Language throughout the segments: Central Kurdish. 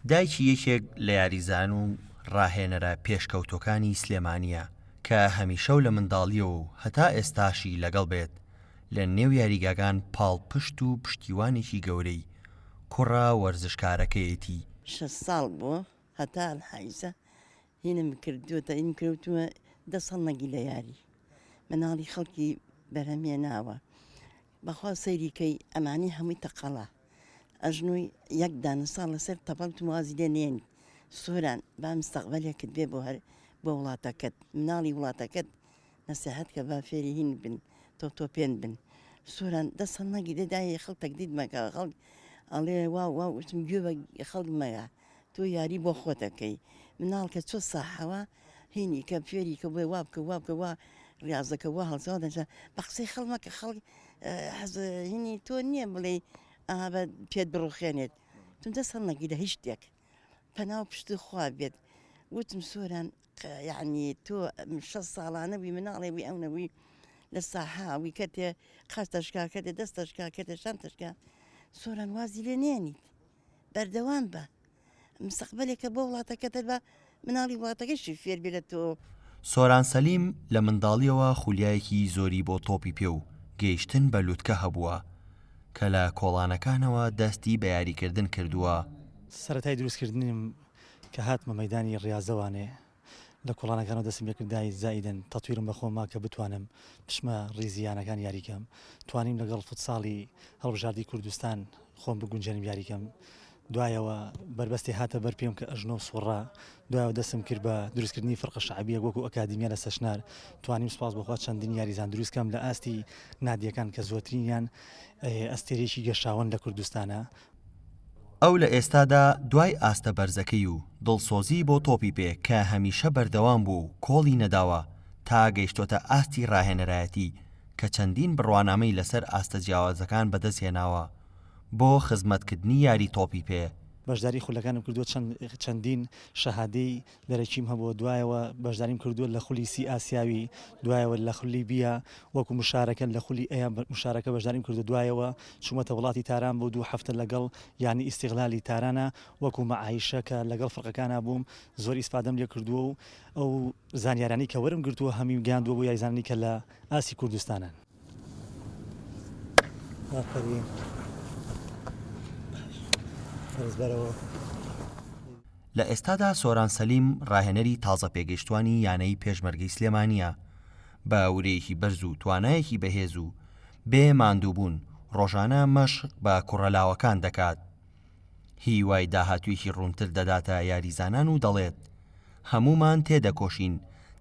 دایکی یەکێک لە یاریزان و ڕاهێنەرە پێشکەوتووەکانی سلێمانییە کە هەمیشە و لە منداڵییەوە و هەتا ئێستاشی لەگەڵ بێت لە نێو یاریگاکان پاڵپشت و پشتیوانێکی گەورەی کوڕە وەرزشکارەکەیەتی. شەست ساڵ بووە هەتا الحایزە هینم کردووە تەعینم کردووە دەست هەڵنەگی لە یاری مناڵی خەڵکی بەرهەم هێناوە بەخوا سەیری کەی ئەمانی هەمووی تەقەڵە ئەژنۆی یەک دانە ساڵ لەسەر تەپەڵ وتم وازی لێ نێنیت سۆران با مستەقبەلێکت بێ بۆ هەر بۆ وڵاتەکەت مناڵی وڵاتەکەت نەسیحەت کە با فێری هین بن تۆ تۆپێن بن سۆران دەست هەڵنەگی دە دایە خەڵک تەگدید مەکە خەڵک ئەڵێ واو واو وتم گوێ بە خەڵک مەگە تۆ یاری بۆ خۆت ئەکەی مناڵ کە چۆ ساحەوە هینی کە فێری کە بڵێ وا بکە وا بکە وا ڕاز دەکە وا هەڵسەوە دەجا بە قسەی خەڵک مەکە خەڵک حەز هینی تۆ نییە بڵێ ئەها بە پێت بڕوخێنێت تم دەست هەڵنەگی لە هیچ شتێک پەنا و پشت خوا بێت وتم سۆران یعنی تۆ شەست ساڵانە بووی مناڵێ بووی ئەو نەبووی لە ساحە وی کەتێ قاچ تەشکا کەتێ دەست تەشکا کەتێ شان تەشکا سۆران وازی لێ نێنیت بەردەوام بە مستەقبەلێکە بۆ وڵاتەکەتە بە مناڵی وڵاتەکەشی فێر بێ لە تۆ. سۆران سەلیم لە منداڵییەوە خولیایەکی زۆری بۆ تۆپی پێ و گەیشتن بە لوتکە هەبووە، کە لە کۆڵانەکانەوە دەستی بە یاریکردن کردووە. سەرەتای دروستکردنیم کە هاتمە مەیدانی ڕیازەوانێ لە کۆڵانەکانەوە دەستم پێکرد دای زائیدەن تەتویرم بە خۆم ما کە بتوانم بچمە ڕیزی یانەکان یاری کەم توانیم لەگەڵ فوتساڵی هەڵبژاردەی کوردستان خۆم بگونجێنم یاری کەم دوایەوە بەربەستی هاتە بەر پێم کە ئەژنۆ سوڕا دوایەوە دەستم کرد بە دروستکردنی فرقە شەعبیەک وەکو ئەکادیمیا لە سەشنار توانیم سوپاس بۆخوا چەندین یاریزان دروست کەم لە ئاستی نادیەکان کە زۆرترینیان ئەستێرەیەکی گەشاوەن لە کوردستانە. ئەو لە ئێستادا دوای ئاستە بەرزەکەی و دڵسۆزی بۆ تۆپی پێ کە هەمیشە بەردەوام بووە و کۆڵی نەداوە تا گەیشتۆتە ئاستی ڕاهێنەرایەتی کە چەندین بڕوانامەی لەسەر ئاستە جیاوازەکان بەدەستهێناوە بۆ خزمەتکردنی یاری تۆپی پێ. بەشداری خولەکانم کردووە چەند چەندین شەهادەی دەرەکیم هەبووە دوایەوە بەشداریم کردووە لە خولی سی ئاسیاوی دوایەوە لە خولی بیە وەکو مشارەکە لە خولی ئەیا مشارەکە بەشداریم کردو دوایەوە چوومەتە وڵاتی تاران بۆ دوو هەفتە لەگەڵ یانی ئیستیغلالی تارانە وەکو مەعایشە کە لەگەڵ فرقەکانا بووم زۆر ئیسفادەم لێ کردووە و ئەو زانیارانەی کە وەرم گرتووە هەمیم گەیاندووە بۆ یاریزانانی کە لە ئاستی کوردستانن. ئافەرین باش بەرز بەرەوە. لە ئێستادا سۆران سەلیم ڕاهێنەری تازە پێگەیشتوانی یانەی پێشمەرگەی سلێمانییە، بە ورەیەکی بەرز و توانایەکی بەهێز و بێ ماندووبوون ڕۆژانە مەشق بە کوڕە لاوەکان دەکات. هیوای داهاتوویەکی ڕوونتر دەداتە یاریزانان و دەڵێت، هەموومان تێدەکۆشین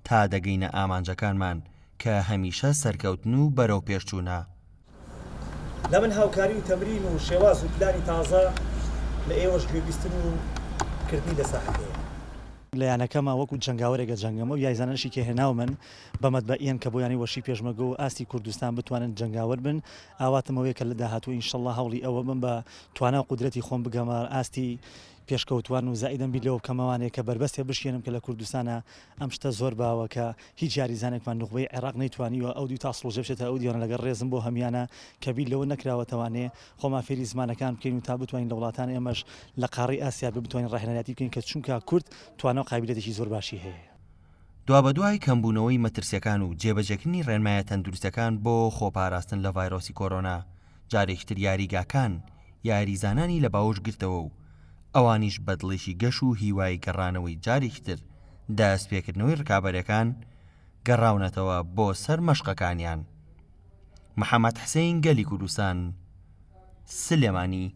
تا دەگەینە ئامانجەکانمان کە هەمیشە سەرکەوتن و بەرەوپێشچوونە. لە من هاوکاری و تەمرین و شێواز و پلانی تازە لە ئێوەش گوێبیستن و کردنی لە ساحەکەیە. لە یانەکەما وەکو جەنگاوەرێک ئەجەنگەم ئەو یاریزانانەشی کە هێناومن بە مەتبەئیەن کە بۆ یانەی وەرشی پێشمەرگە و ئاستی کوردستان بتوانن جەنگاوەر بن ئاواتم ئەوەیە کە لە داهاتوو ئینشەڵا هەوڵی ئەوە بم بە توانا و قودرەتی خۆم بگەمە ئاستی پێشکەوتوان و زائیدەن بیر لەوە بکەمەوانێ کە بەربەستێ بشکێنم کە لە کوردستانا ئەم شتە زۆر باوە کە هیچ یاریزانێکمان نوخبەی عێراق نەیتوانیوە ئەو دیو تا سڵوجە بچێتە ئەو دیوانە لەگەڵ ڕێزم بۆ هەمیانە کە بیر لەوە نەکراوەتەوانێ خۆمان فێری زمانەکان بکەین و تا بتوانین لە وڵاتان ئێمەش لە قاڕەی ئاسیا بێ بتوانین ڕاهێنەرایەتی بکەین کە چونکا کورد توانا و قابیلەتێکی زۆر باشی هەیە. دوابەدوای کەمبوونەوەی مەترسیەکان و جێبەجێکردنی ڕێنمایە تەندروستیەکان بۆ خۆپاراستن لە ڤایرۆسی کۆرۆنا، جارێکی تر یاریگاکان یاریزانانی لە باوەش گرتەوە و ئەوانیش بە دڵێکی گەش و هیوای گەڕانەوەی جارێکی تر دەستپێکردنەوەی ڕکابەرەکان گەڕاونەتەوە بۆ سەر مەشقەکانیان. محەمەد حسین گەلی کوردستان، سلێمانی.